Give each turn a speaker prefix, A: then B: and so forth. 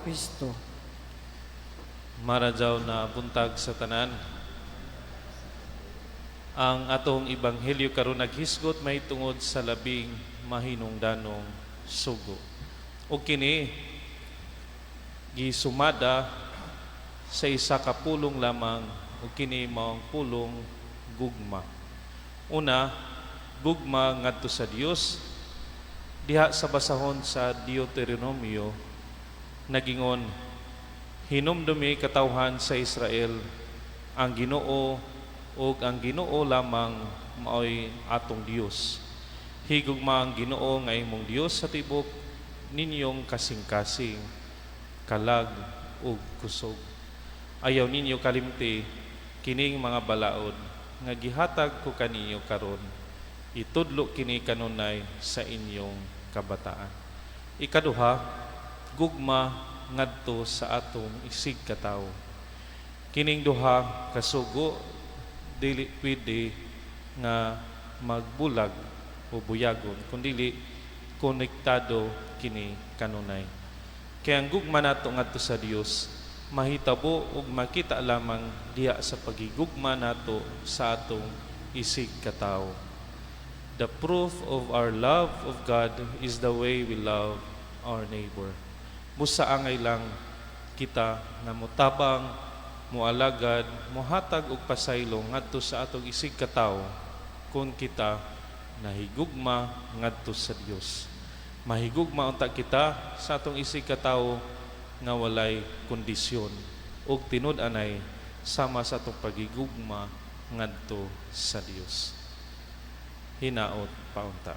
A: Kristo.
B: Maradyaw na buntag sa tanan. Ang atong ebanghelyo karon naghisgot mahitungod sa labing mahinungdanong sugo. Ug kini gisumada sa isa ka pulong lamang, ug kini mao ang pulong gugma. Una, gugma ngadto sa Dios. Diha sa basahon sa Deuteronomio, nagingon, "Hinumdumi, katawhan sa Israel, ang Ginoo ug ang Ginoo lamang maoy atong Dios. Higugma ang Ginoo nga imong Dios sa tibok ninyong kasing-kasing, kalag ug kusog. Ayaw ninyo kalimti kining mga balaod nga gihatag ko kaninyo karon. Itudlo kini kanunay sa inyong kabataan." Ikaduha, gugma ngadto sa atong isig katawo. Kining duha ka sugo dili pwede nga magbulag o buyagon, kundili konektado kini kanunay. Kaya ang gugma nato ngadto sa Dios mahitabo ug makita lamang diha sa pagigugma nato sa atong isig katawo. The proof of our love of God is the way we love our neighbor. Busa angay lang kita nga motabang, moalagad, mohatag og pasaylo ngadto sa atong isig katawo kung kita nahigugma ngadto sa Dios. Mahigugma unta kita sa atong isig katawo nga walay kondisyon ug tinud-anay sama sa atong pagigugma ngadto sa Dios. Hinaot paunta.